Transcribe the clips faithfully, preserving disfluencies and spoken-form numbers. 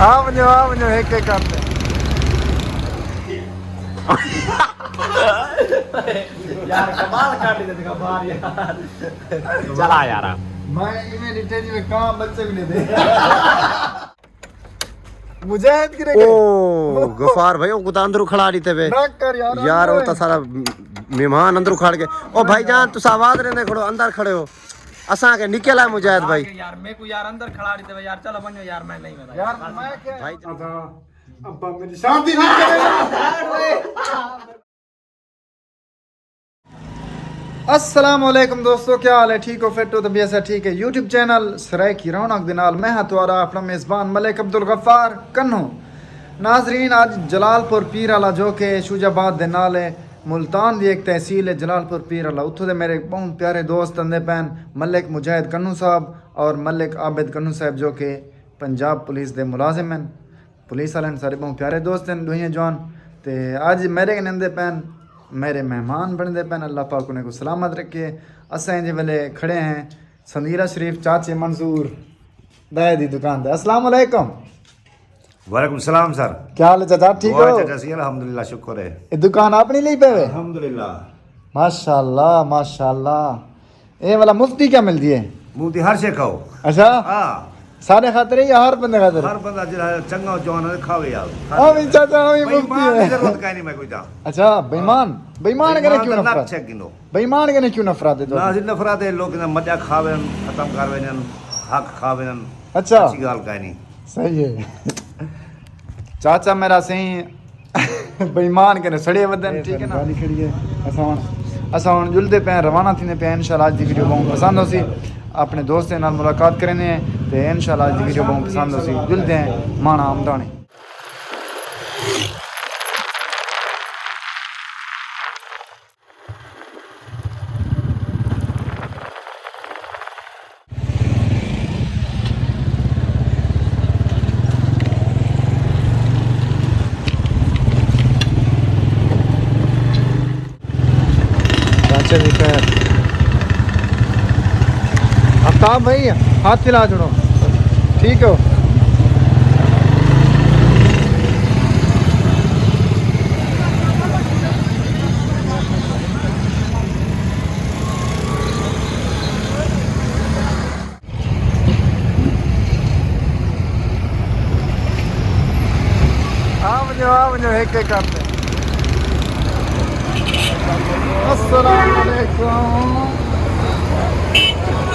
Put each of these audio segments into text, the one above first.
آ ونڄو، آ ونڄو، ہک ہک کر تے۔ یار، کمال کر ݙتے، کمال یار۔ چلا یار۔ میں ایویں ݙٹھے جیویں کاں بچے بھی نہیں دے۔ مجاہد کرے کرے۔ او، غفار بھائی، او کتا اندروں کھڑا ݙتے وے۔ نہ کر یار، یار، او اندر۔ تاں سارا مہمان اندروں کھڑ گئے۔ او بھائی جان، تساں آواز ݙیندے کھڑو، اندر کھڑے ہو۔ اساں کے نکل آئے مجاہد بھائی۔ یار، میکوں یار اندر کھڑا ݙتے وے یار، چلو ونڄو یار، میں نہیں ویندا یار۔ یار، میں کیا بھائی جان۔ ابا میری شانتی نہیں کرے۔ السلام علیکم دوستو، کیا حال ہے؟ ٹھیک ہو؟ فٹ ہو؟ طبیعت صحت ٹھیک ہے؟ یوٹیوب چینل سرائیکی رونق دے نال میں ہاں تہاݙا اپݨا میزبان ملک عبدالغفار کنوں۔ ناظرین، اڄ جلال پور پیر والا جو کہ شجاع آباد دے نال ہے، ملتان دی ایک تحصیل ہے جلال پور پیر والا، اتھوں دے میرے ٻہوں پیارے دوست آندے پئن، ملک مجاہد کنوں صاحب اور ملک عابد کنوں صاحب جو کہ پنجاب پولیس دے ملازم ہن۔ پولیس والے ہن، سارے ٻہوں پیارے دوست ہن، ݙوہیں جوان۔ تے اڄ میرے کنے آندے پئن، میرے مہمان بݨدے پئن، اللہ پاک انہیں کوں سلامت رکھے۔ اساں ایجھے ویلے کھڑے ہیں سندیلہ شریف چاچے منظور دائے دی دکان تے۔ السلام علیکم۔ وعلیکم السلام سر۔ کیا حال ہے چاچا، ٹھیک ہو؟ چاچا سی، الحمدللہ، شکر ہے۔ اے دکان اپݨی لئی پئے وے؟ الحمدللہ۔ ماشاءاللہ، ماشاءاللہ۔ اے والا مفتی کیا ملدی ہے؟ مفتی ہر شے کھاؤ۔ اچھا؟ ہاں۔ سارے خاطر ہے یا ہر بندے خاطر؟ ہر بندہ جڑا چنگا جوان ہے کھاوے یار۔ ہاں بھی چاچا، ہاں بھی بے مفتی ایمان ہے۔ دی ضرورت کائنی میں کوئی دا۔ اچھا، بے ایمان، بے ایمان کنے کیوں نفرت؟ چیک گنو۔ بے ایمان کنے کیوں نفرت ہے؟ نہ جی نفرت ہے، لوگ نہ مجا کھاوے، ختم کر ویندے، حق کھاوے۔ اچھا۔ اچھی گال کائنی۔ صحیح ہے۔ چاچا میرا سائیں بے ایمان کنے سڑے ودن، ٹھیک ہے نا؟ گالی کھڑی ہے۔ اساں ہن، اساں ہن جلدے پئے ہیں، روانہ تھیندے پئے ہیں۔ انشاءاللہ اڄ دی ویڈیو ٻہوں پسند ہوسی۔ اپݨے دوستیں نال ملاقات کریندے ہیں تے انشاءاللہ اڄ دی ویڈیو ٻہوں پسند ہوسی۔ جلدے ہیں ماݨا امداݨی۔ چاچا جی خیر۔ آفتاب بھائی، ہاتھ ہلا چھوڑو۔ ٹھیک ہو؟ آ ونڄو، آ ونڄو، ہک ہک کر تے۔ السلام علیکم۔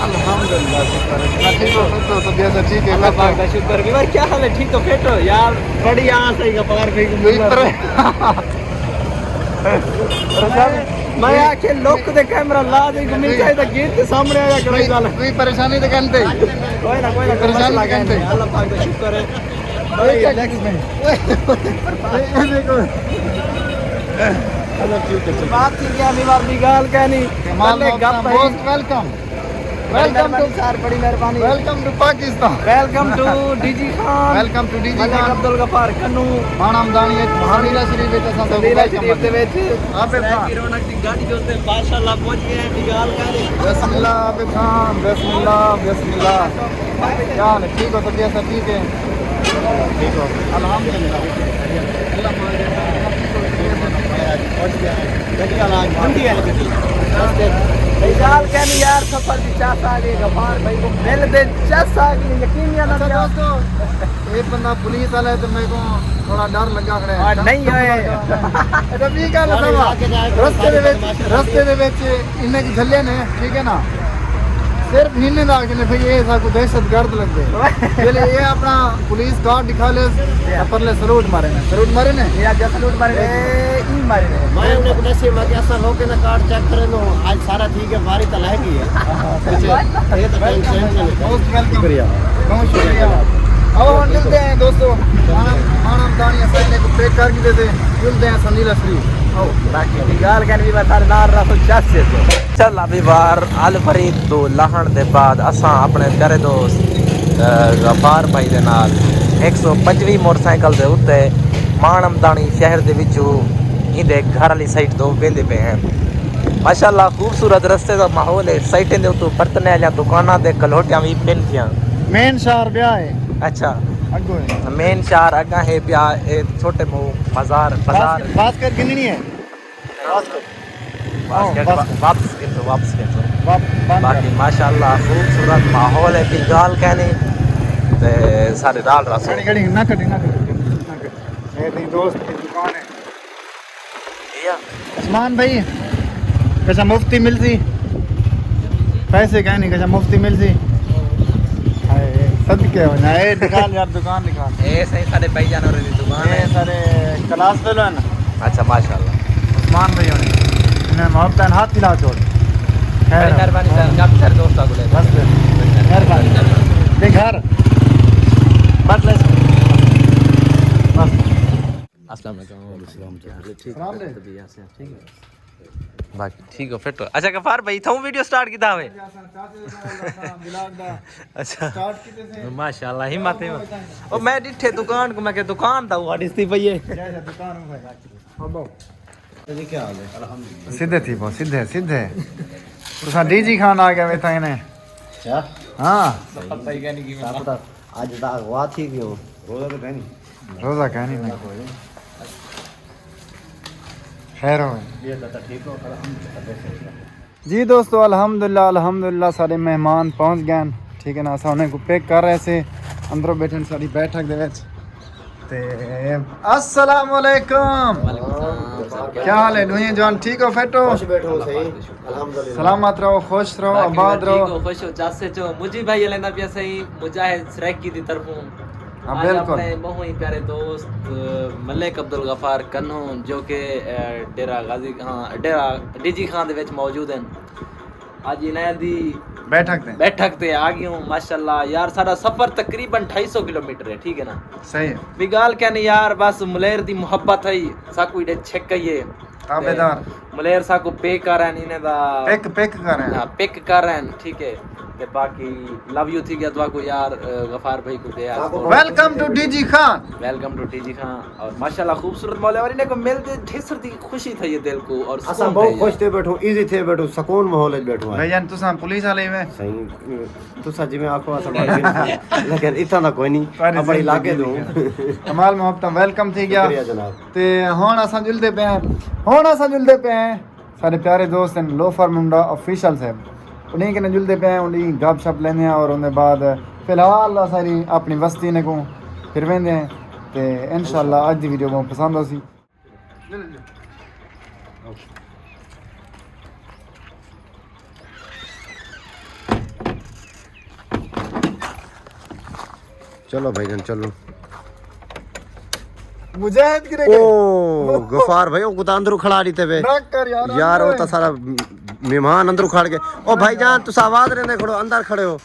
الحمدللہ، شکر ہے۔ ٹھیک ہو؟ ٹھیک ہو؟ طبیعت ٹھیک ہے؟ اللہ پاک دا شکر۔ ویور، کیا حال ہے؟ ٹھیک ہو؟ فٹ ہو؟ یار، بڑی آس ہے، غفار بھائی کو ملنا۔ پر-، میں آکھے لک تے کیمرہ لا دے، گھمی جائے تاں گیٹ تے سامݨے آیا کرو۔ کوئی، گل کوئی پریشانی تے کن تے؟ کوئی نہ، کوئی نہ، کوئی پریشانی مسئلہ تے کن تے؟ کائنی۔ اللہ پاک دا شکر ہے۔ بڑی ریلیکس میں۔ اے، اے دیکھو۔ چلو ٹھیک ہے، چلو۔ بات تھی ڳیا، ویور دی ڳالھ کائنی۔ کمال، تلے گپ ہے۔ Most welcome. Welcome to, sir, بڑی مہربانی۔ Welcome to Pakistan. Welcome to D G Khan. Welcome to D G Malik Khan. Abdul Ghaffar کنوں۔ ماݨا امداݨی وچ، سندیلہ شریف وچ اساں سب سندیلہ ویلکم شریف دے وچ۔ عابد خان۔ رونق دی گاݙی جو تے ماشاءاللہ پہنچ ڳئے ہیں، دی ڳالھ کر۔ بسم اللہ عابد خان، بسم اللہ، بسم اللہ۔ کیا حال ہے؟ ٹھیک ہو؟ طبیعت سب ٹھیک ہے؟ ٹھیک ہو؟ الحمدللہ۔ اللہ پاک دے فضل و کرم نال پہنچ ڳئے ہیں۔ گݙی والا اڄ منڈی آئی گݙی۔ رستے تے ڳالھ کائنی یار، سفر دی چس آ ڳئی، غفار بھائی کو مل دے چس آ ڳئی، یقین یا نہ اچھا کیا؟ دوستو، اے بندہ پولیس والا ہے تے میرے کو تھوڑا ڈر لڳا کھڑا ہے۔ ہاں، نہیں ہوئے۔ اے تے ٻی ڳالھ سݨو، رستے دے وچ، رستے دے وچ انہیں کی جھلے نے، ٹھیک ہے نا؟ صرف ہن دا کہ بھئی اے ساکوں دہشت گرد لڳدے۔ جیلے اے اپݨا پولیس کارڈ ݙکھا لے، پرلے سلوٹ مارے نے۔ سلوٹ مارے نے؟ اے اڳے سلوٹ مارے نے، ای مارے نے۔ میں انہیں کو دسے، میں کہ اساں لوکیں دا کارڈ چیک کرے نو، اڄ سارا ٹھیک ہے، باری تاں لہہ ڳئی ہے۔ اچھا، اے تاں ٹینشن نہیں۔ Most welcome. شکریہ۔ بہت شکریہ۔ آؤ ہن ملدے ہیں دوستو۔ ماݨا، ماݨا امداݨی اساں انہیں کو پیک کر کے دے دے۔ ملدے ہیں سندیلہ شریف۔ آؤ۔ باقی دی ڳالھ کائنی، بس سارے نال رہو، چس ہے۔ چل ابھی بار الفرید توں لہݨ دے بعد اساں اپݨے پیارے دوست، اے، غفار بھائی دے نال ہک سو پنجویہہ موٹر سائیکل دے اتے ماݨا امداݨی شہر دے وچوں ایندے گھر والی سائیڈ توں ویندے پئے ہیں۔ ماشاءاللہ خوبصورت رستے دا ماحول ہے۔ سائیڈیں دے اتوں برتنیں والیاں دکاناں تے کلہوٹیاں وی پن تھیاں۔ مین شہر ٻیا ہے۔ اچھا۔ اڳوں ہے۔ مین شہر اڳاں ہے پیا، اے چھوٹے مو بازار، بازار۔ باسکٹ، باسکٹ گھنݨی ہے۔ باسکٹ۔ باسکٹ۔ آؤ، وا-، باسکٹ۔ واپس گھن دو، واپس گھن دو۔ واپس بند کر۔ باقی ماشاءاللہ خوبصورت ماحول ہے، کوئی ڳالھ کائنی۔ تے سارے نال رہسو۔ گھڑی، گھڑی، نہ کٹی، نہ کٹی، نہ کٹی۔ اے تھی دوست دی دکان ہے۔ عثمان بھائی، کسا مفتی ملسی؟ پیسے کائنی، کسا مفتی ملسی؟ ہائے، صدقے ہو جائے۔ اے دکھا یار، دکان دکھا۔ اے سائیں، سارے بھائی جان ہوراں دی دکان اے ہے۔ سارے کلاس فیلو ہیں نا؟ اچھا، ماشاءاللہ۔ عثمان بھائی ہونے۔ انہیں محبت ہے، ہاتھ ہلا چھوڑ۔ خیر۔ بڑی مہربانی سر، کافی سارے دوستاں کو لے۔ بس، مہربانی۔ دے گھر۔ بس، بس۔ السلام علیکم۔ وعلیکم السلام۔ ٹھیک۔ السلام علیکم۔ طبیعت سے ٹھیک ہے؟ باقی ٹھیک ہو، فٹ ہو؟ اچھا غفار بھائی، تھوں ویڈیو سٹارٹ کیتا ہوئے؟ اچھا۔ ماشاءاللہ، ہمت ہے۔ او میں ݙٹھے دکان کو، میں کہ دکان دا ہوا ݙسدی پئی ہے۔ سدھے تھی پو، سدھے، سدھے۔ تساں ڈی جی خان آ ڳئے ویٹھا نے۔ کیا؟ ہاں۔ سب پتہ ہی کائنی کی۔ سب پتہ، اڄ دا اغوا تھی ڳیو۔ روزہ تو کائنی۔ روزہ کائنی نا۔ خیر ہوئے۔ جی دوستو، الحمدللہ، الحمدللہ سارے مہمان پہنچ گئے ہیں، ٹھیک ہے نا، اساں انہیں کو پک کر رہے سے، اندروں بیٹھے ہیں ساری بیٹھک دے وچ۔ تے السلام علیکم۔ وعلیکم السلام۔ کیا حال ہے؟ ݙوہیں جوان ٹھیک ہو، فٹ ہو؟ خوش بیٹھو سہی۔ الحمدللہ۔ سلامت رہو، خوش رہو، باقی آباد رہو۔ ٹھیک ہو، خوش ہو، چس اچ ہو۔ مجھے بھائی علی نبی سہی، مجاہد سرائیکی دی طرفوں۔ ہاں، آج بالکل۔ اپݨے ٻہوں ہی پیارے دوست، اہ، ملک عبدالغفار کنوں، جو کہ، اہ، ڈیرہ غازی، ہاں، ڈیرہ ڈی جی خان دے وچ موجود ہیں۔ اڄ انہیں دی بیٹھک تے۔ بیٹھک تے آ ڳیوں، ماشاءاللہ۔ یار، ساݙا سفر تقریباً ڈھائی سو کلومیٹر ہے، ٹھیک ہے نا؟ صحیح ہے۔ وی ڳالھ کائنی یار، بس ملیر دی محبت ہے، ساکوں ایݙے چھک آئی ہے۔ تابعدار۔ تے ملیر ساکوں پے کر رہے ہیں، انہیں دا پک، پک کر رہے ہیں۔ ہاں، پک کر رہے ہیں، ٹھیک ہے۔ تے باقی لو یو تھی ڳیا تہاکوں یار، اہ، غفار بھائی کو دے۔ Welcome to D G Khan. Welcome to D G Khan. اور ماشاءاللہ خوبصورت ماحول ہے، اور انہیں کو مل تے ڈھسر دی خوشی تھئی ہے دل کو، اور اساں سکون بہت تھئی ہے۔ خوش تھے بیٹھو، ایزی تھے بیٹھو، سکون ماحول وچ بیٹھو۔ بھائی جان، تساں پولیس والے ہوئے؟ سائیں، تساں جویں آکھو، اساں بڑا، لیکن اتنا دا کوئی نہیں، تہاݙی اپݨے زندگی علاقے دے ہوں۔ کمال محبت، ویلکم تھی ڳیا۔ شکریہ جناب۔ تے ہݨ اساں جلدے پئے ہیں، ہݨ اساں جلدے پئے ہیں۔ سارے پیارے دوست ہیں لوفر منڈا آفیشل صاحب، انہیں کنے جلدے پئے ہیں، انہیں گپ شپ لیندے ہیں، اور اندے بعد فی الحال اساں اپݨی وستی نے کو پھر ویندے ہیں۔ تے انشاءاللہ اڄ دی ویڈیو بہت پسند ہوسی۔ چلو بھائی جان، چلو۔ مجاہد کنے گئے؟ او غفار بھائی، او کتا اندروں کھڑا ݙتے وے۔ نہ کر یار، یار، او اندر۔ تاں سارا مہمان اندروں کھڑ گئے۔ او بھائی جان، تساں آواز ݙیندے کھڑو، اندر کھڑے ہو۔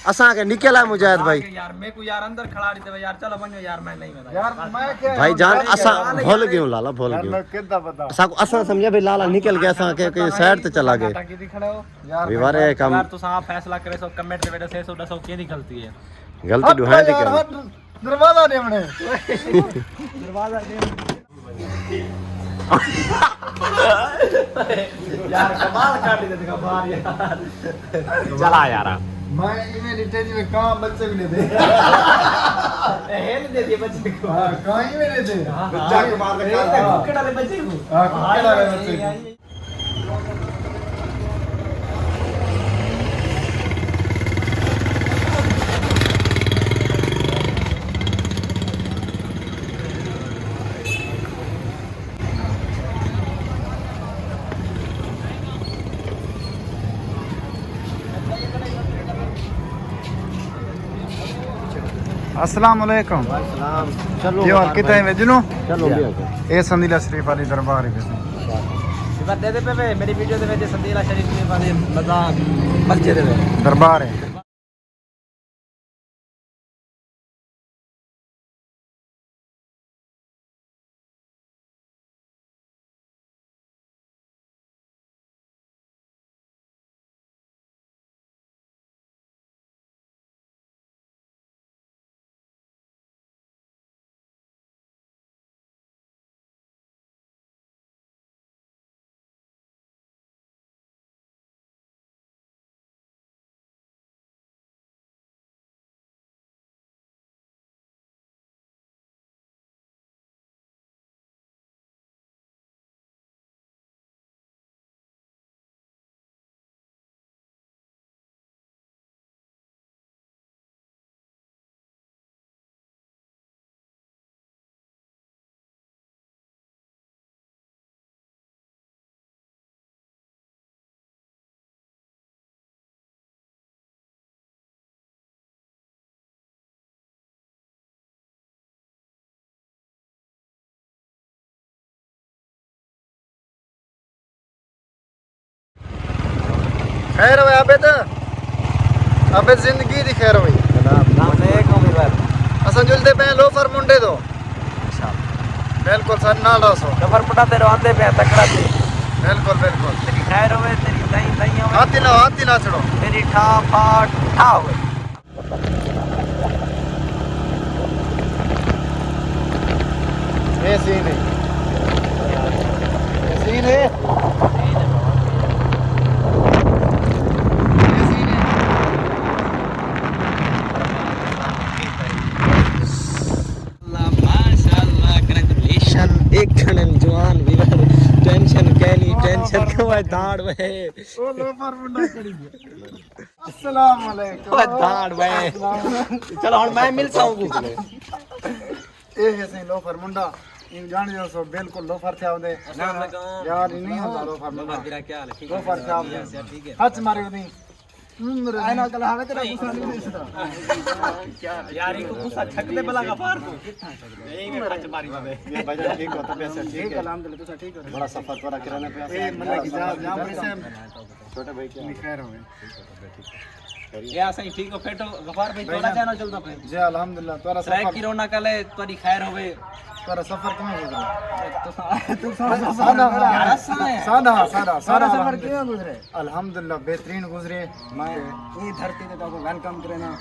اساں کے نکل آ مجاہد بھائی۔ یار، میں کو یار اندر کھڑا ݙتے وے یار، چلو ونڄو یار، میں نہیں ویندا۔ یار، میں کیا بھائی جان، یار، اساں یار، بھل ڳیوں لالا، بھل یار، ڳیوں۔ میں کدا پتا۔ اساں کو، اساں سمجھیا بھئی لالا نکل ڳیا، اساں کے، کے سائیڈ تے چلا ڳئے۔ یار، وی وارے کم۔ یار، تساں آپ فیصلہ کرے سو، کمنٹ دے وچ ݙسے سو، ݙسو کیندی غلطی ہے؟ غلطی ہٹ ݙوہائیں دی یار، کم۔ ہٹ، دروازہ ݙیوݨے۔ دروازہ ݙیوݨے۔ یار، کمال کر ݙتے تھا باہر یار۔ چلا یار۔ میں ایویں ݙتے جی میں کاں بچے بھی نہیں دے۔ اے ہل دے دے بچے کو۔ ہاں، کاں ایویں دے دے۔ ہاں، ہاں۔ جا کے مار دے اے کاں۔ تے ککڑ والے بچے کو۔ ہاں، ککڑ والے بچے کو۔ السلام علیکم۔ وعلیکم السلام۔ چلو، کیا حال؟ کتھاں ویڄنو؟ چلو، جی۔ اے سندیلہ شریف والی دربار ہے۔ اچھا۔ اے بات دے دے پے، میری ویڈیو دے وچ سندیلہ شریف والی مزار، مسجد ہے۔ دربار ہے۔ خیر ہوئے عابد، عابد زندگی دی خیر ہوئی۔ جناب، السلام علیکم ویور۔ اساں جلدے پئے ہیں لوفر منڈے تو۔ اچھا۔ بالکل سر، نال رہسو۔ لوفر منڈا تے رواندے پئے ہیں، تکڑا تھی۔ بالکل، بالکل۔ تیری خیر ہوئے، تیری دائیں دائیں ہوئے۔ ہاتھ ہی لاؤ، ہاتھ ہی لا چھڑو۔ تیری ٹھا پھا ٹھا ہوئے۔ اے سین ہے۔ اے سین ہے۔ اے سین ہے۔ اللہ، ماشاءاللہ، کنگریچولیشن، ایک جنن جوان ویور، ٹینشن کینی، ٹینشن کیوں ہے، داڑ وے۔ او لوفر منڈا کھڑی ہے۔ السلام علیکم۔ او داڑ وے۔ السلام علیکم۔ چلو ہن میں مل ساؤں گو۔ اے ہے سائیں لوفر منڈا، ایں جان جو سو بالکل لوفر تھیا ہوندے۔ السلام علیکم۔ یار، ایں نہیں ہوندا لوفر منڈا۔ لوفر تھیا ہوندے۔ ٹھیک ہے۔ لوفر تھیا ہوندے۔ ٹھیک ہے۔ ہتھ مارے ہوندے۔ ہوں، میرے آئنا کلا ہوے تیرا غصہ نہیں دسدا۔ یار، ایک غصہ چھک دے بلا غفار کو۔ یہی میں ہتھ ماری ہوندے۔ یہ بھائی جان ٹھیک ہو، طبیعت سے ٹھیک ٹھیک ہے؟ الحمدللہ، تساں ٹھیک ہو؟ بڑا سفر تھوڑا کرانا پیا۔ اے مطلب کہ جا، جا پر سے خیر ہوئے۔ یہ سائیں ٹھیک ہو، فٹ ہو؟ غفار بھائی، بھائی تھوڑا جان۔ چینل چلدا پئے؟ جی الحمدللہ، تہاݙا سفر؟ سرائیکی رونق والے، تہاݙی خیر ہوے۔ تہاݙا سفر کیویں گزرے؟ تساں، تساں سفر سادہ، یار، اساں ہے۔ سادہ، سادہ، تہاݙا سفر کیویں گزرے؟ الحمدللہ، بہترین گزرے۔ میں ایں دھرتی تے تہاکوں ویلکم کرینا۔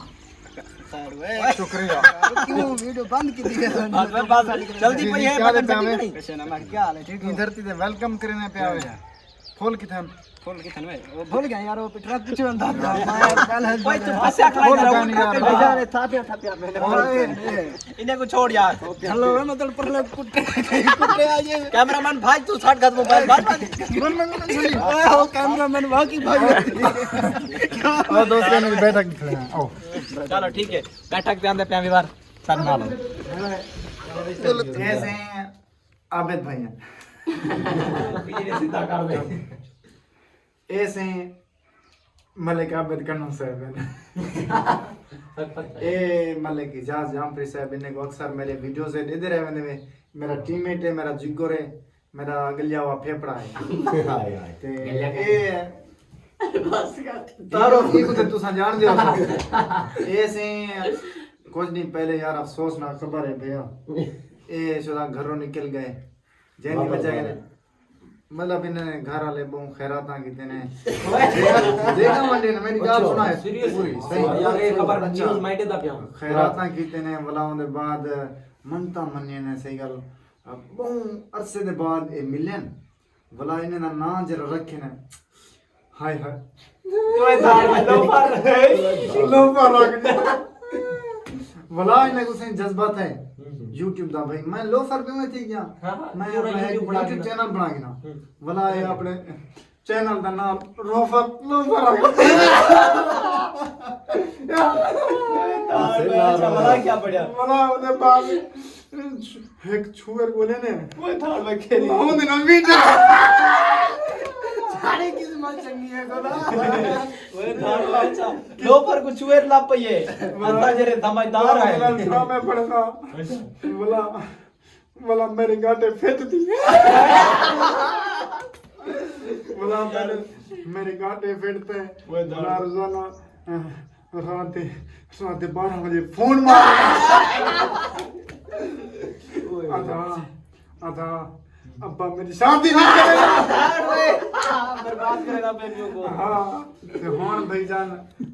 شکریہ۔ کیوں ویڈیو بند کیتی ہے؟ بس، بس، بس، چلدی پئی ہے، بٹن سٹی نہیں۔ کچھ نہ، میں کیا حال ہے؟ ٹھیک ہو؟ ایں دھرتی تے ویلکم کرینے پیا ہوئے۔ پھول کتھن؟ پھول کتھن وے؟ وہ بھول گیا یار، وہ ٹرک پچھے بندہ تھا۔ میں یار پہلے بھائی تو پھنسیا کھڑا پھول یار، وہ کانی یار۔ کتھے یار، تھا پیا، تھا پیا، میں نے اوئے، اوئے۔ انہیں کو چھوڑ یار۔ چلو، میں مطلب پرلے کٹے، کٹے آ جائے۔ کیمرہ مین بھائی، تو ساٹھ گز موبائل بند۔ من، من، من، من۔ اوئے ہو، کیمرہ مین واقعی بھائی۔ او دوستو، انہاں دی بیٹھک کھڑے ہیں۔ او۔ چلو، ٹھیک ہے۔ بیٹھک تے آندے پیا ویور۔ سر نال۔ ایسے عابد بھائی ہیں۔ پیچھے سیدھا کر دے۔ اے سئیں ملک عابد کنوں صاحب ہیں۔ اے ملک اعجاز جامپری صاحب، انہیں کو اکثر میرے ویڈیوز ڈیندے رہ ویندے وے۔ میرا ٹیم میٹ ہے، میرا جگر ہے، میرا گلیا ہوا پھیپڑا ہے۔ ہائے ہائے۔ تے گلیا اے بس کر۔ تارو، ایکوں تے تساں جان دے ہو۔ اے سئیں کچھ ݙینھ پہلے یار، افسوسناک خبر ہے بھیا، اے شدا گھروں نکل ڳئے۔ جیندی وجہ ہے، مطلب، انہیں گھر والے ٻہوں خیراتاں کیتے نے۔ جیڑھا ونڄے نے، میری ڳالھ سݨا ہے پوری، صحیح۔ یار، اے خبر نیوز مائنڈ دا پیا۔ خیراتاں کیتے نے، ولا اوندے بعد منتاں منیاں نے، صحیح ڳالھ۔ ٻہوں عرصے دے بعد اے ملن، ولا انہیں دا ناں جیڑھا رکھے نے، ہائے ہائے۔ اوئے داڑ میں لوفر۔ لوفر رکھ دے۔ ولا انہیں کو سئیں جذبہ تھئے۔ ہوں ہوں۔ یوٹیوب دا بھائی، میں لوفر کیویں تھی ڳیا؟ ہاں ہاں، میں اپݨا ہک یوٹیوب چینل بݨا گھنا۔ ہوں۔ ولا اے اپݨے چینل دا ناں لوفر، لوفر رکھ دے۔ اوئے داڑ میں، اچھا، ولا کیا پڑھیا؟ ولا اوندے بعد ہک چھوہر ڳولے نے۔ اوئے دھاڑ وکھے نہیں۔ اوندے نال ویڈیو۔ ساݙی قسمت چنڳی ہے خدا۔ اوئے دھاڑ وکھے۔ لوفر کو چھوہر لب پئی ہے۔ اللہ جیڑھے سمجھدار ہے۔ بلا، بلا، بلا، بلا میرے گاٹے فٹ تھی۔ بلا میرے، میرے گاٹے فٹ تے۔ اوئے دھاڑ۔ بلا روزانہ، رات دے، رات دے بارہ وڄے فون مار۔ اوئے۔ ادا، ادا، ابا میری شادی نہیں کرے۔ برباد کرے گا بیبیوں کو۔ ہاں، تے ہݨ بھائی جان،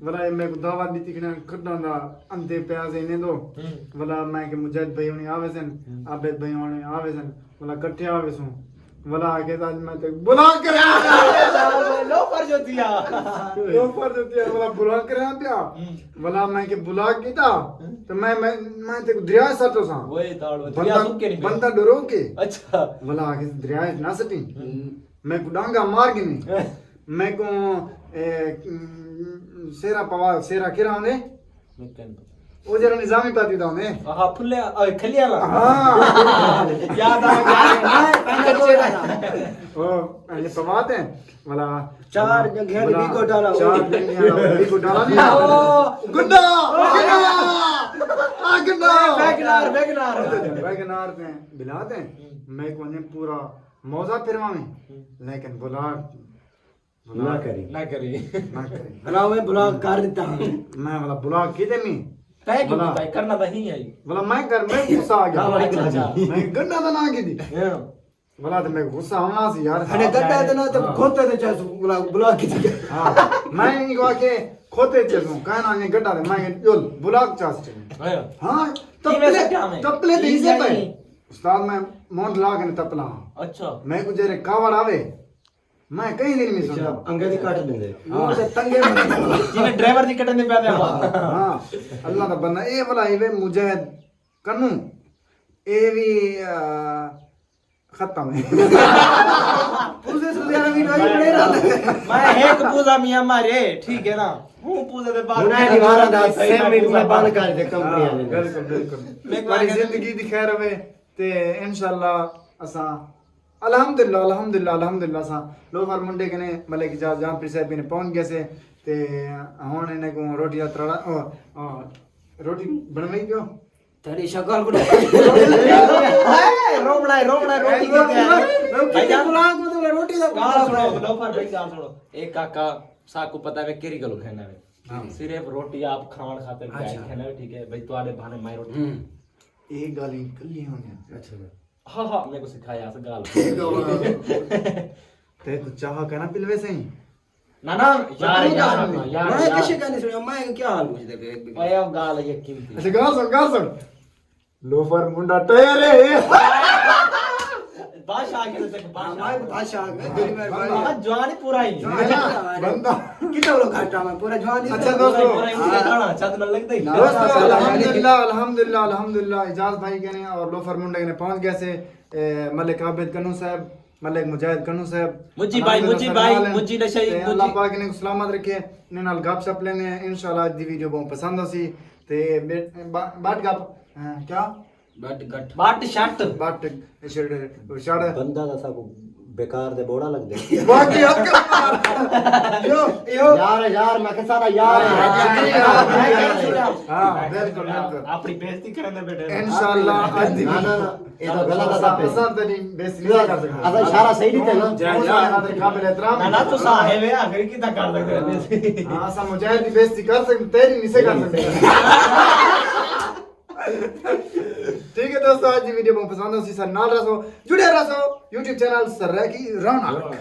ولا میرے کو دعوت ݙتی کھڑے کھڈاں دا، اندے پیاز اینے دو۔ ہوں۔ ولا میں کہ مجاہد بھائی ہوݨی آوے سن، ہوں۔ عابد بھائی ہوݨی آوے سن، ولا کٹھے آوے سوں۔ ولا آ کے اڄ میں تے بلا کریا۔ لوفر جو تھیا۔ لوفر جو تھیا، ولا بلا کریا پیا۔ ہوں۔ ولا میں کہ بلا کیتا، ہوں۔ تو میں، میں، میں تے دریا سٹو ساں۔ اوئے دھاڑ وے، دریا بندہ، سکے نہیں پئے۔ بندہ ڈرو کے۔ اچھا۔ ولا آ کے دریا نہ سٹی۔ ہوں۔ میں کو ڈانگا مار گھنی۔ میں کو، اے، سیرا پوا، سیرا کرا ہوندے۔ او جیڑھا نظامی پاتی دا ہوندے۔ ہاں، پھلے، اے، کھلے والا۔ ہاں۔ یاد آ گیا۔ او، اے پوا تے، ولا، چار ولا، جنگھیاں دی ولا، ویگو ڈالا۔ چار جنگھیاں دی ویگو ڈالا نہیں۔ او۔ گڈا، گڈا۔ آ گڈا۔ Wagner, Wagner. ویگنار تے، بلا تے، میں کو نے پورا موضع پھرواویں، لیکن بلا نہ کری۔ نہ کری۔ بھلا میں بلاک کر ݙتا ہاں۔ میں بھلا بلاک کیتے نہیں؟ تیں کیوں بھلا۔ کیتا ہے؟ کرنا تاں ہی آئی۔ بھلا میں کر، میں غصہ آ گیا۔ ہاں، اچھا، اچھا۔ میں گنڈا تاں نہ کیتی۔ ہاں۔ بھلا تے میں غصہ آونا سی یار۔ اڑے گڈا تے نہ تے کھوتے تے چس بلاک کیتی۔ ہاں۔ میں نہیں کہا کہ کھوتے چسوں، کہنا یہ گڈا تے میں جل بلاک چاس چ۔ ہاں۔ تپلے، تپلے تے ایزی پے۔ استاد میں مونڈ لا کے تپلا ہاں۔ اچھا۔ میں کو جے کاوڑ آوے، میں کہیں دن نہیں سندا۔ انگریزی کٹ دیندے۔ ہاں۔ تنگے۔ جی میں ڈرائیور دی کٹن دے پیا۔ ہاں۔ اللہ دا بندہ اے بھلا ایویں مجاہد کنوں اے وی ختم ہے۔ پوزے سوزے والا ویڈیو ہی بنے رہا۔ میں ایک پوزا میاں مارے، ٹھیک ہے نا؟ ہوں پوزے دے بعد ہن اے دیوارا دا سیم وی میں بند کر دے کمپنی والے نے۔ بالکل، بالکل۔ تہاݙی زندگی دی خیر ہوے تے انشاءاللہ اساں الحمدللہ، الحمدللہ، الحمدللہ اساں لوفر منڈے کنے ملک اعجاز جان پیر صاحب کنے پہنچ گئے سے تے ہن انہیں کو روٹی دا ترڑا، او، او، روٹی بنوائی پیو۔ تیری شکل کو ہائے، رووݨا ہے، رووݨا ہے، روٹی دی تیاری۔ بھائی جان، بلاک مطلب روٹی دا گال سنو، لوفر بھائی گال سنو۔ ایک کاکا ساکو پتہ ہے کیڑھی گلوں کھیندا ہے۔ صرف روٹی آپ کھاوݨ خاطر کھیندا ہے، ٹھیک ہے؟ بھائی تہاݙے بھانے میں روٹی۔ ایک گل ہی کلی ہوندی ہے۔ اچھا۔ ہاں ہاں، میکوں سکھایا اس گال۔ تے تو چاہ کنا پلوے سہی۔ نہ نہ، یار یار یار۔ میں کسے کا نہیں سنیا، میں کیا حال پوچھدے پے؟ اوئے او گال ہے قیمتی۔ اچھا گال سن، گال سن۔ لوفر منڈا ٹائر ہے۔ بادشاہ کے تک بادشاہ۔ بادشاہ میں تیری مہربانی۔ جوان پورا ہی۔ بندہ۔ کتنا لوگ گھٹا میں پورا جوان۔ اچھا دوستو۔ چند نہ لگدے۔ دوستو الحمدللہ، الحمدللہ، الحمدللہ اعجاز بھائی کنے اور لوفر منڈے کنے پہنچ گئے سے۔ ملک عابد کنو صاحب، ملک مجاہد کنو صاحب، مجی بھائی، مجی بھائی، مجی نشئی، اللہ پاک نے سلامت رکھے۔ انہاں نال گپ شپ لینے ہیں، انشاءاللہ اج دی ویڈیو بہت پسند ہوسی۔ تے بٹ گپ کیا؟ بٹ گٹ۔ بٹ شٹ۔ بٹ شڑ۔ بندہ دا ساکو بیکار دے بوڑا لگ دے۔ باقی حق۔ یار یار میں کہ سارا یار۔ ہاں بالکل بالکل۔ اپنی بےزتی کرنے بیٹھے۔ انشاءاللہ اج دی۔ اے تو غلط ہے۔ اساں تیری بےزتی نہیں کر سکدے۔ اساں اشارہ صحیح ݙتے نا۔ جی جی۔ قابل احترام۔ نہ نہ، تساں ہے وے آخر کیتا کر سکدے بےزتی۔ ہاں، اساں مجاہد دی بےزتی کر سکدے، تیری نہیں سے کر سکدے۔ ٹھیک ہے دوستو، اج دی ویڈیو بہت پسند ہوسی، ساݙے نال رہسو، جڑے رہسو یوٹیوب چینل سرائیکی رونق۔